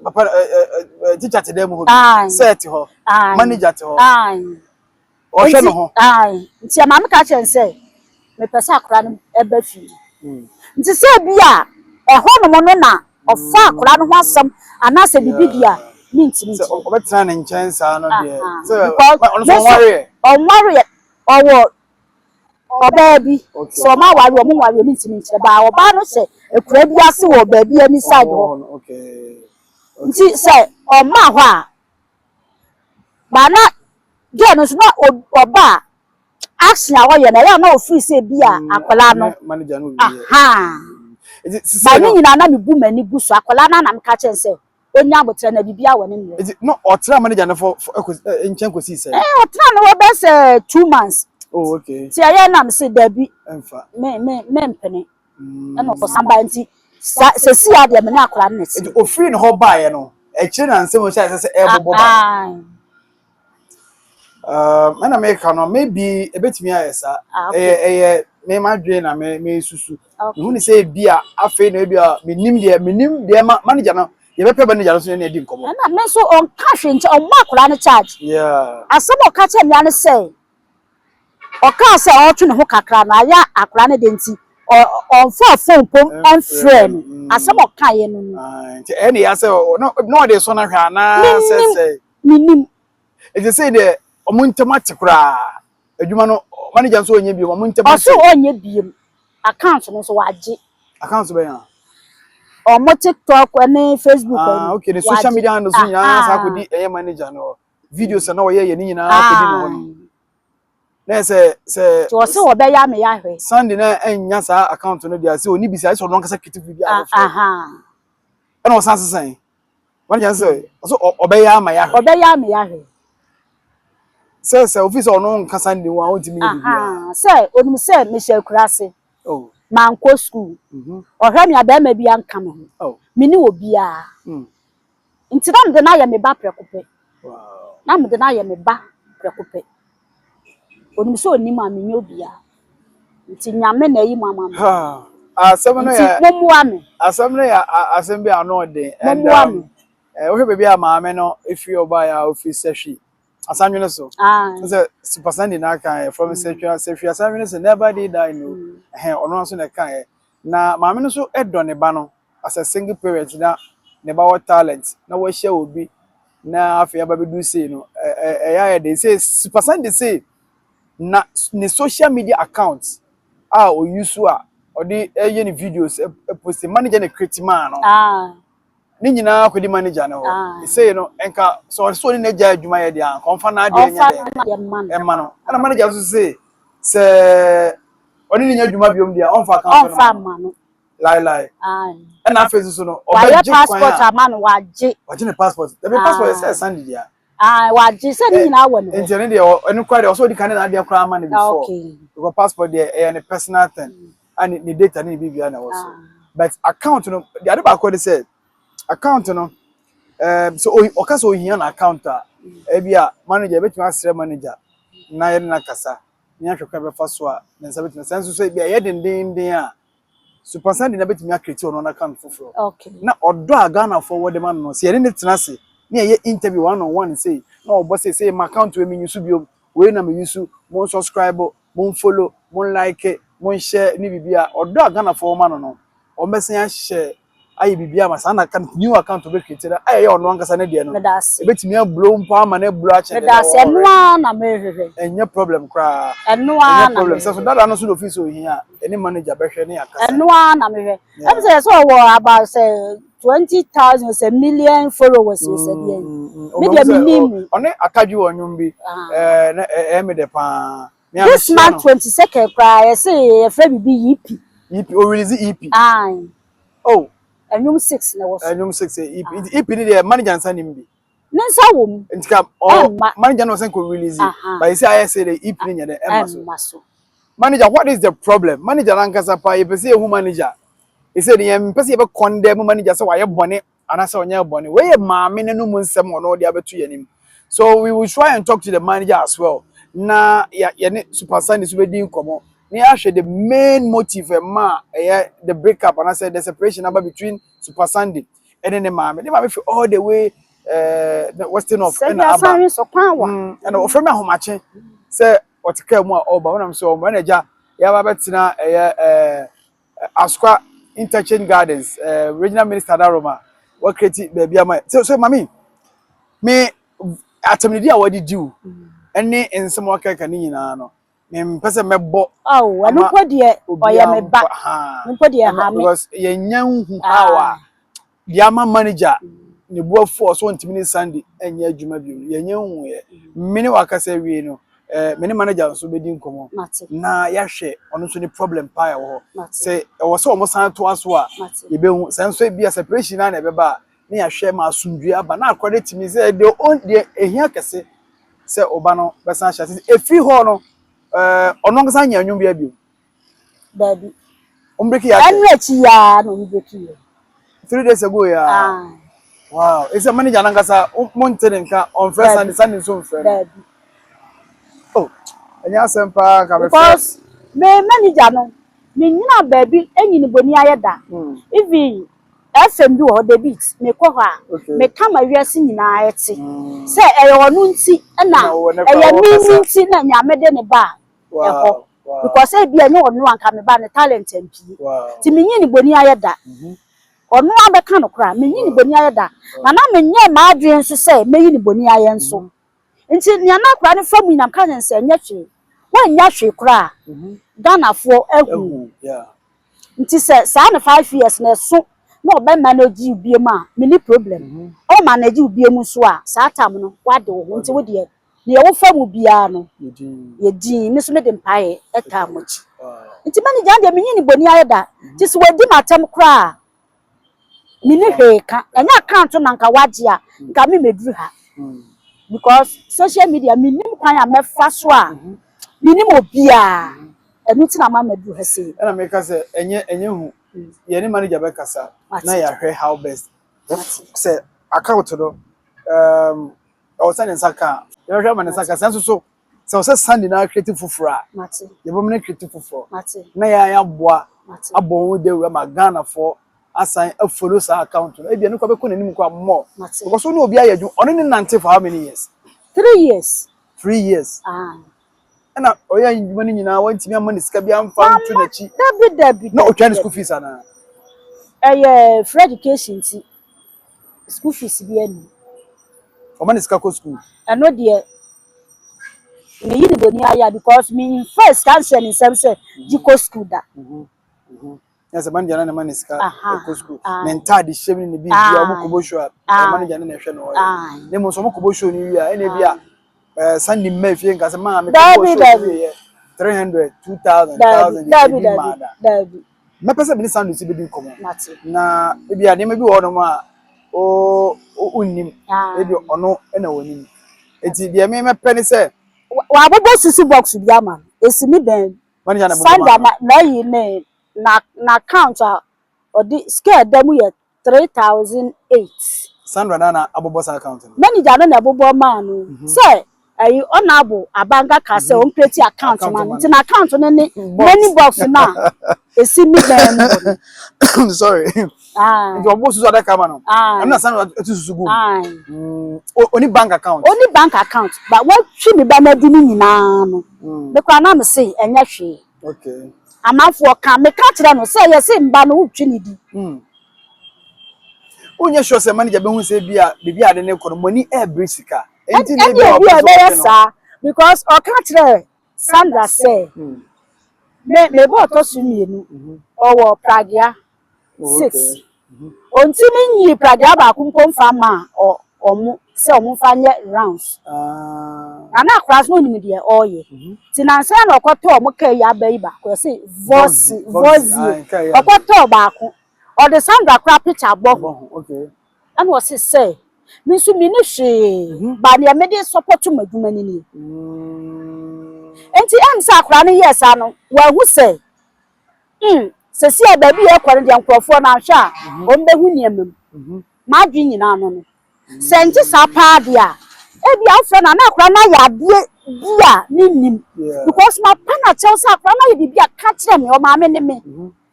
Papa ɛ ɛ ɛ teacher te dɛm hɔ bi. Aye. Sir te hɔ. Ae. Manager te hɔ. Ae. Ɔhwɛ ne Nti ho. ae. Nti maame ka kyerɛ no sɛ mepɛ sɛ akwaraa no ɛba fie. Nti sɛ bi a ɛhɔ nom no na ɔfa akwaraa no ho asɛm anaasɛ biribi di a, mentimi Sɛ nkyerɛ. ɔbɛtena ne nkyɛn saa no deɛ. Sɛ Because ɔno nso me nso ɔnwareɛ. Ɔnwareɛ, ɔwɔ ɔbaa bi. Okay. Sɛ ɔma aware, ɔmo nware, mentimi nkyerɛ baa ɔbaa no hyɛ akura bi ase wɔ baabi ani side hɔ. Ɔwɔ hɔ no, okay. Nti sɛ ɔma hɔ a baa na girl no nso na ɔba a, action a ɔyɛ no, ɛyɛ a na ofiri sɛ bi a akwaraa no Ne manager no wie. Aha. Nti sisi Ba ne no. nyinaa na mebu m'ani gu so. Akwaraa no na meka kyerɛ no sɛ onya abotire na biribi awɔ ne mmerɛ. Nti no ɔtena manager no fɔ fɔ ɛkɔ nkyɛn kɔsi sɛ. Ɔtena no hɔ bɛyɛ sɛ 2 months. Oh, okay. Nti ɛyɛ nam sɛ dabi. Ɛnfa. Me me mempene ɛna ɔkɔsan ba. Nti sa sɛsi adeɛ, me ne akwaraa no na Nti ɛte. ofiri ne hɔ baeɛ no, akyire na nsɛm hyɛ sɛ ɛbobɔ ba. Ae. Ɛna meka no, maybe ebetumi ayɛ saa. Ah, okay. Ɛyɛ me ma dwen na me susu. Mehu ne sɛ ebi a afei na ebi a menim deɛ ma manager no, yɛbɛpɛ manager no so ne adi nkɔmmɔ. Ɛna me nso ɔnka hwee nkyɛn, ɔmmɔ akwaraa no charge. Asɛm a ɔka kyerɛ mmea no sɛ ɔkaa sɛ ɔretwe ne ho kakra no ayɛ akwaraa no de, nti ɔmfa phone pom ɛmfrɛ no. Asɛm a ɔkaeɛ no. Ah, nti ɛyɛ ne ya sɛ na ɔde sɔ no hwɛ anaa sɛ Menim. sɛ Menim. Nti sɛ deɛ ɔmo ntɛm ate koraa, adwuma no manager nso ɔnyɛ bio, ɔmo ntɛm Ɔso ate. ɔnyɛ biem, account no nso wagye. Account bɛn a? Ɔmo TikTok ne Facebook. Ah, okay, ne social media handles nyinaa saa akɔdi ɛyɛ manager no hɔ. Videos a na ɔyɛ yɛ ne nyinaa akɔdi ne hɔ no, na yɛ sɛ Nti ɔse wɔbɛyɛ ama yɛ ahwɛ. Sunday na ɛnya saa account no deɛ sɛ oni bi sɛ ayɛ sɛ ɔno ankasa creative bi Ah, afoforɔ. Ɛna ɔsan sesan manager sɛ ɔsɛ ɔbɛyɛ ama yɛ ahwɛ. Ɔbɛyɛ ama yɛ ahwɛ. Sɛ ofi sɛ ɔno nka Sunday ho a ɔntumi nyɛ biribiara. Sɛ onim sɛ mehyɛ akura ase. Oh. Mankɔ school. Ɔhwɛ me a, bɛrima bi anka me ho. Me ne obiara. Nti na mede no ayɛ me ba prɛko pɛ. Na mede no ayɛ me ba prɛko pɛ. Onim sɛ onim a menyɛ obiara, nti Nyame na ayi mu ama me. Ha, asɛm no Nti yɛ mommoa me. Asɛm no yɛ asɛm bi a ano ɔden and Mommoa me. Wohwɛ baabi a maame no efiri ɔbaa a ofiri Sɛhwi Asanwene so. Sɛ Super Sunday na aka yɛ from Sɛhwi Asanwene so, never did I know. Ɛhɛn, ɔno nso na ɛka yɛ na maame no nso ɛdɔ ne ba no as a single parent, na ne ba wɔ talent na wɔahyia obi na afei aba bɛdu sei no, ɛ ɛ ɛyɛ ayɛ de sɛ Super Sunday sei na ne social media account a oyi so a ɔde ɛyɛ ne videos ɛpost, manager ne create maa no. Ne nyinaa kɔdi manager no hɔ. Sei no nka sɛ ɔde sɛ ɔne n'agya adwuma yɛ deɛ a, nka ɔmfa n'adeɛ nyɛ Ɔmfa dɛ n'adeɛ mma no. Ɛma no. Ɛna manager nso se sɛ ɔne ne nya adwuma biom deɛ, ɔmfa account no Ɔmfa ma no. mma no. Laelae. Ɛna afei nso so no Wayɛ ɔbɛgye kwan passport a ama no, wagye. Wagye ne passport ɛbi, passport yɛ sɛ Sunday deɛ. Ae, wagye sɛ ne nyinaa wɔ ne hɔ. Nti ɛno deɛ ɛno koraa deɛ ɔsɛ ɔdi kan ne n'adeɛ koraa ama no before. Because passport deɛ, ɛyɛ ne personal thing a ne data ne ne biribiara na ɛwɔ so. But account no deɛ, ade baako de sɛ account no so ɔka sɛ ohia na account a, ebi a manager ebetumi asrɛ manager na yɛne no akasa ne ahwɛ kwan bɛfa so a ne nsa betumi sɛ nso so ebi a ɛyɛ dendenden a, Super Sunday na betumi acreate ɔno n'account foforɔ. Na ɔdɔ a Ghanafoɔ wɔ de ma no, sɛ yɛne ne tena ase ne yɛyɛ interview one on one sei na ɔbɔ sɛ ma account wei mi use biom, wei na mi use, mo subscribe, mo follow, mo like, mo share ne biribi a, ɔdɔ a Ghanafoɔ ma no, ɔmbɛsan ahyɛ ayɛ biribi ama saa na new account ɔbɛ create na ayɛ ɔno ankasa ne deɛ no. Meda ase. Ebetumi ablow mpo ama ne blow akyɛ Meda ase, ɛno ara na mehwehwɛ. Ɛnyɛ problem koraa. Ɛno ara Ɛnyɛ na problem sɛ so mehwehwɛ. Dada no so na ofi sɛ ohia a, ɛne manager bɛhwɛ ne akasa. Ɛno ara na mehwɛ. Ɛbi sɛ ɔwɔ about sɛ 20,000 sɛ million followers sɛ deɛ. Me deɛ menim mu. Ɔne atadwe wɔ nnwom bi na ɛyɛ me dɛ paa. Me a This mehyia month no. 22nd koraa yɛsɛ yɛfrɛ biribi EP. EP, o release EP. Ae. Oh. Ɛnwom six na ɛwɔ so. Ɛnwom six EP. Nti EP ni deɛ manager nsa nim bi. Ne nsa wɔ mu. Nti ka ɔ Ɛmma. manager no sɛ nko release. But you see ayɛ sɛ de EP ni nyɛ dɛ ɛmma so. Ɛmma so. Manager, what is the problem? Manager nankasa pa yɛpɛ sɛ yɛhu manager. Ɛsɛ de yɛn mpɛ sɛ yɛbɛ condemn manager sɛ wayɛ bɔne anaasɛ ɔnyɛ bɔne. Wei yɛ maame n'anum nsɛm ɔno ɔde abɛto yɛn anim. So we will try and talk to the manager as well. Na yɛ yɛne Super Sandy so bɛdi nkɔmɔ. Na yɛahwɛ the main motive ɛma a ɛyɛ the breakup anaasɛ the separation aba between Super Sandy ɛne ne maame. Ne maame fi all the way the Western North Sɛ ɛna bi aba. asan so kwan wa. Ɛna ɔfrɛ me ahomakye sɛ ɔte kaa mu a ɔreba, wɔnam sɛ ɔmo ɛna agya yɛaba bɛtena ɛyɛ Asokwa Interchange Gardens, Regional Minister Daroma wɔcreate baabi ama so mami me atɛmnidi a wɔde di wo ɛne nsɛm a wɔkeka ne nyinaa no, mempɛ sɛ mɛbɔ Oh, ɛno ama mpo deɛ ɔyɛ me obiara ba. mpo ha No mpo deɛ ha me. because yɛnya nhu how a deɛ ama manager ne bu afu ɔso ntumi ne Sandy ɛnyɛ adwuma bio no, yɛnya nhu yɛ. Me ne wakasa awie no, me ne manager nso bɛdi nkɔmmɔ Mate. na yɛahwɛ ɔno nso ne problem paa ɛwɔ hɔ. Mate. Sɛ ɛwɔ sɛ ɔmo san toa so a, Mate. yɛbɛhu sɛ nso ebi a separation na na ɛbɛba a, ne yɛahwɛ ma asomdue aba na akɔde tumi sɛ deɛ ɔn deɛ ehia kɛse sɛ ɔba no bɛsan ahyɛ ase efiri hɔ no, ɔno ankasa anya nnwom bi abio. Daabi. Ɔmo break yɛ akyɛ. Ɛno akyi yaa na ɔmo break yɛ. 3 days ago ya. Ah. Wow, ɛsɛ manager nankasa mo nte ne nka, ɔnfrɛ Daabi. Sandy, Sandy nso nfrɛ no. Daabi. Oh, ɛnyɛ asɛm paa ka bɛfrɛ. Because me manager no, me nyina baabi enyini boni ayɛ da. Even FM bi wɔ hɔ, The Beat, mekɔ hɔ a, meka ma wiase nyinaa ɛte. Sɛ ɛyɛ ɔno nti ɛna Na wɔ ne kora ɛyɛ wɔ me kasa. nti na Nyame de ne ba ɛhɔ. Because ebi ɛnyɛ ɔno anka me ba ne talent ampie. Nti menyi ne boni ayɛ da. Ɔno abɛka no koraa, menyi ne boni ayɛ da. Na menyɛ m'adwene nso sɛ meyi ne boni ayɛ nso. Nti nea na akora ne fa mu nyinam ka ne sɛ ɛnyɛ hwee. Wɔnyɛ hwee koraa. Ghanafoɔ ahu. Ehu, yeah. Nti sɛ saa ne 5 years na ɛso na ɔbɛ manage wo biem a, menni problem. Ɔ manage wo biem nso a, saa time no wade wo ho, nti wo deɛ nea wofa mu biara no Yɛ yɛ din, me nso mede mpaeɛ ɛtaa mo akyi. Nti manager deɛ menyi ne boni ayɛ da. Nti sɛ wadi m'atɛm koraa a, menni hwee ka. Ɛnyɛ account na nka wagye a, nka me mɛduru ha. Because social media mennim kwan a mɛfa so a, mennim obiara. Ɛno nti na ma mɛduru ha sei. Ɛna meka sɛ ɛnyɛ hu, yɛne manager bɛkasa Mate. na yɛahwɛ how best Mate. sɛ account no ɛwɔ sɛ ne nsa ka a, yɛbɛhwɛ ama ne nsa ka. Sɛ nso so sɛ ɔsɛ Sandy na create foforɔ a, Mate. yɛbɛmu ne create foforɔ Mate. na yɛn aboa Mate. abɔ ho dawura ma Ghanafoɔ asan afollow saa account no. Ebi ɛno kɔ bɛkɔ n'anim kɔ amɔ Mate. because ɔne obi ayɛ adwuma, ɔne ne nante for how many years? 3 years. 3 years. Ah. Ɛna ɔyɛ adwuma no nyinaa wɔntumi ama ne sika bi amfa nto n'akyi? Dabi, dabi. Na Dabi, ɔtwa ne dabi. school fees anaa? Ɛyɛ free education nti school fees bi ani. Ɔma ne sika kɔ school? Ɛno deɛ meyi ne boni ayɛ because me nfa sika nhyɛ ne nsɛm sɛ gye kɔ school da. Na sɛ manager na ne ma ne sika ɛkɔ school, ne ntaade hyɛ mu ne ne biribi a ɔmo kɔbɔ show a, ɛyɛ manager ne na ɛhwɛ no ɔyɛ. Na mmom sɛ ɔmo kɔbɔ show no wie a, ɛna ebi a Sunday mma fie nka sɛ maa me Dabi, kɔbɔ show no dabi. wie yɛ 300, 2000, Dabi. 1000, Dabi. ebi Dabi. maa da. Dabi. Mɛpɛ sɛ mene Sunday si bɛdi nkɔmmɔ Mate. na ebi a nneɛma bi wɔ hɔnom a o o nnim, ebi ɔno ɛna wɔnim, eti deɛ me mɛpɛ ne sɛ Wabobɔ susu box bi ama no esi mi dan. Manager na bɔbɔ Sandra maa no. Na n'ayi ne na na account a ɔde sika ɛda mu yɛ 3,008. Sandra na abobɔ saa account no? Manager no na ɛbobɔ maa no sɛ ɛyi ɔnaabo abanga ka sɛ ɔncreate account Account ma no ma nti no. na account no ne Box. money box na esi mi dan mu hɔ no. Sorry. Ah. Nti ɔbɔ susu adaka ma no? Ah. Ɛno na Sandra etu susu gu mu? Aye. Oni bank account? Oni bank account, but wɔatwi me ba n'adi no nyinaa no, me koraa na me se ɛnyɛ hwee. Amanfoɔ ka meka kyerɛ no sɛ yɛse mba no wotwi ne di. Wonyɛ sure sɛ manager bɛhu sɛ bi a biribi a ade ne kɔ no mo ani ɛɛbere sika nti na ɛne ebi a ebi a ɔpɛ sɛ ɛbɛyɛ ɔtwe no? Saa because ɔka kyerɛ Sandra sɛ me me bɔ ɔtɔ so mmienu ɔwɔ Pragea Oh, six. okay. Ɔntumi nyii pragea baako mpo mfa mmaa ɔmo sɛ ɔmo mfa nyɛ rounds. Ah. Na na akwaraa so onim deɛ ɔreyɛ. Nti nansa na ɔkɔtɔɔ ɔmo kaa yi aba yi baako, yɛse Voxy. Voxy. Voxy. Ah, kaa yi aba. Ɔkɔtɔɔ baako, ɔde Sandra koraa picture abɔ ho. Bɔ ho, okay. Ɛna ɔse sɛ me nso menni hwee ba, nea mede support m'adwuma no nie. Nti ɛm sɛ akwaraa no yɛɛ saa no, wahu sɛ sɛsi a baabi yɛ kɔ no deɛ, nkurɔfoɔ no ahwɛ a wɔn bɛhu nneɛma mu. M'adwene nyinaa no sɛ nte saa paa deɛ a, ebi afrɛ no a, na akwaraa no ayɛ adeɛ bi a mennim because mapa no akyɛw sɛ akwaraa no ayɛ biribi a, ka kyerɛ me, ɔmaame ne me.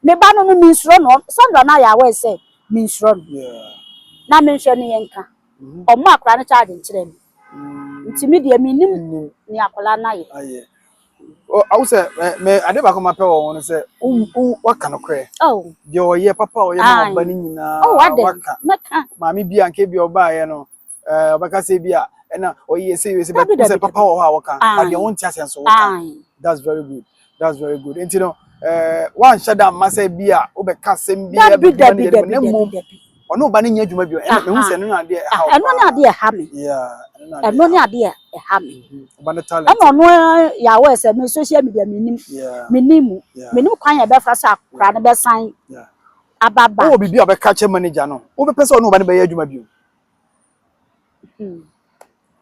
Me ba no, mensuro no. Sandra no ayɛ aware sɛ mensuro no. Na menhwɛ no, yɛnka ɔmo akwaraa no charge nkyerɛ me. Nti me deɛ, mennim Nnim. ne akwaraa no ayɛ. Ayɛ. Awo sɛ mɛ ade baako ma pɛ wɔ ho no sɛ wo waka nokorɛ. Oh. Deɛ ɔyɛ papa a ɔyɛ ma Aye. ɔba no nyinaa Oh, adɛn? waka. Mɛka. Maame bi a nka bi ɔbaayɛ no, ɔbɛka sɛ bi a ɛna ɔyɛ sɛ yɛ sɛ Dabi, bɛ dabi, sɛ papa wɔ hɔ a wɔka, but deɛ wonte aseɛ nso wɔka. That's very good, that's very good. Nti no wanhyɛ da mma sɛ bi a wobɛka asɛm bi Dabi. abɛgu Dabi. manager no mu, Dabi. na Dabi. mmom Dabi. ɔne ɔba no nyɛ adwuma bio. Ɛno mehu sɛ ɛno ne adeɛ ɛha wo Ɛno ne paa. adeɛ ɛha me. Yeah, ɛno ne adeɛ Ɛno ne ɛha wo. adeɛ ɛha me. Ɔba no talent. Ɛna ɔno yɛ aware sɛ me social media menim. Menim mu. Menim kwan yɛ bɛfa sɛ akwaraa no bɛsan aba Wowɔ back. biribi a wobɛka kyerɛ manager no, wobɛpɛ sɛ ɔne ɔba no bɛyɛ adwuma bio?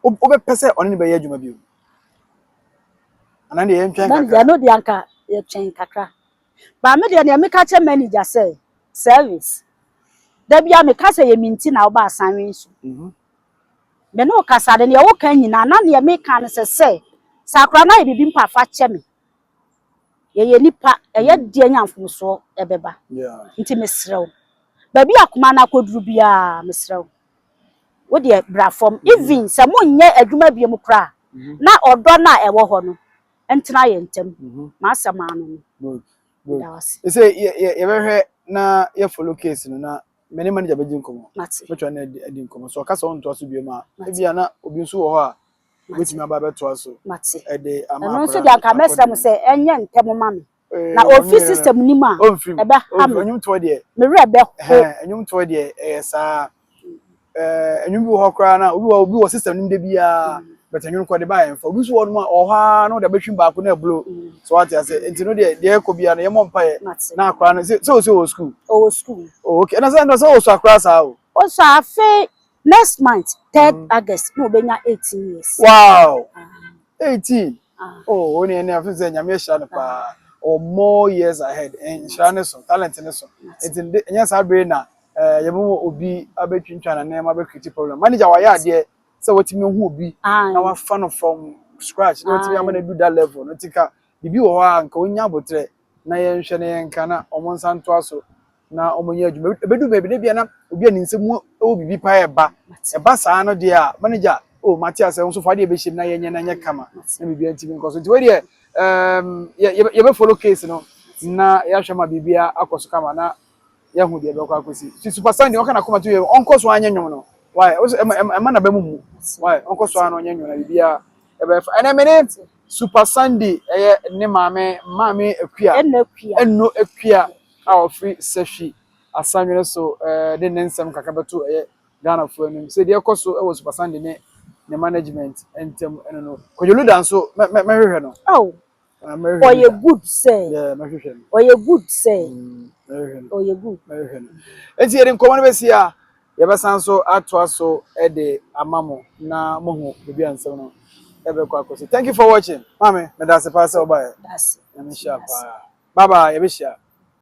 Wobɛpɛ sɛ ɔne no bɛyɛ adwuma bio anaa deɛ yɛntwɛn Manager kakra? No deɛ, anka yɛtwɛn kakra ba. Me deɛ, nea meka kyerɛ manager sɛ service da bia meka sɛ yɛ me nti na woba asanwe so. Me ne wo kasa de, nea woka nyinaa na nea meka no sɛ akwaraa no ayɛ biribi mpo a, fa kyɛ me. Yɛyɛ nipa, ɛyɛ deɛ nya mfomsoɔ ɛbɛba. Nti mesrɛ wo, baabi akoma no akɔduru biara, mesrɛ wo, wo deɛ bra fam. Even sɛ monyɛ adwuma bio mu koraa, na ɔdɔ no a ɛwɔ hɔ no ntena yɛ ntam. Maasɛm ano no. Good. Meda wo ase. Sɛ yɛbɛhwɛ na yɛ follow case no na me ne manager bɛgye nkɔmmɔ. Mate. Mɛtwa ne adi nkɔmmɔ so ɔka sɛ ɔntoa so bio mu a, Mate. ebia na obi nso wɔ hɔ a Mate. obɛtumi aba abɛtoa so Mate. ɛde ama Ɛno nso akwadaa deɛ, no anka akɔ mɛsrɛ mo n'anim. sɛ ɛnyɛ ntɛm ma me na ɔno ofi yɛ- system ni mu a, ɔmfiri mu. ɛbɛha Ɔmfiri. me. Ɔnwomtoɔ deɛ, Me werɛ bɛho. ɛhɛn, nnwomtoɔ deɛ ɛyɛ saa. Nnwom bi wɔ hɔ koraa na obi wɔ system no mu de biara, but nnwom kɔ de ba yɛn fa. Obi nso wɔ hɔ nom a ɔwɔ hɔ ara na ɔde abɛtwi baako na ɛblo so, wate ase. Nti no deɛ, deɛ ɛkɔ biara no, yɛmmɔ mpaeɛ Mate. na akwaraa no sɛ ɔsɛ wɔ school. Ɔwɔ school. Oh, okay. Ɛna sɛ ɔsɔ akwaraa saa o. Ɔsɔ afe, next month 3rd August na obɛnya 18 years. Wow, 18? Ah. Oh, oni ɛni afi sɛ Nyame ahyira no paa, or more years ahead. Nhyira ne so, talent ne so. Nti ɛnyɛ saa bere na yɛbɛma obi abɛtwintwan na nneɛma abɛcreate problem. Manager wayɛ adeɛ sɛ wɔtumi hu obi na wafa no from scratch na wɔtumi ama no do that level no. Nti ka biribi wɔ hɔ a nka onya abotire na yɛnhwɛ na yɛnka na ɔmo nsa ntoa so na ɔmo nyɛ adwuma. Ebedu baabi na bia na obi a ne nsam wɔ biribi pa ɛba. Ɛba saa no deɛ a, manager o, mate asɛ nso fa adeɛ bɛhyɛ mu na yɛnyɛ na nyɛ kama na biribi ntumi nkɔ so. Nti wei deɛ, yɛbɛ follow case no na yɛahwɛ ma biribiara akɔ so kama na yɛhu deɛ ɛbɛkɔ akɔsi. Ti Super Sunday ɔka na kɔma to yɛ, ɔnkɔ so anyɛ nnwom no. Why ɔsɛ ɛma na bɛ mu why ɔnkɔ so ano ɔnyɛ nnwom na biribiara ɛbɛyɛ fa. Ɛnɛ mene Super Sunday, ɛyɛ ne maame, Maame Akua. Ɛna Akua. Ɛno Akua a ɔfiri Sɛhwi Asanwene so, de ne nsɛm kakra bɛto ɛyɛ Ghanafoɔ anim sɛ deɛ ɛkɔ so ɛwɔ Super Sunday ne ne management ntam. Ɛno no, Kwadwo Luda nso mɛhwehwɛ no. Oh. Ah, mɛhwehwɛ Ɔyɛ Luda. good sɛ. Yeah, mɛhwehwɛ no. Ɔyɛ good sɛ. Mɛhwehwɛ no. Ɔyɛ good. Mɛhwehwɛ no. Nti yɛde nkɔmmɔ no bɛsi a, yɛbɛsan so atoa so de ama mo na mohu baabi a nsɛm no ɛbɛkɔ akɔsi. Thank you for watching. Maame, meda ase paa sɛ wobaeɛ. That's Nyame nhyira paa. Bye bye, yɛbɛhyia.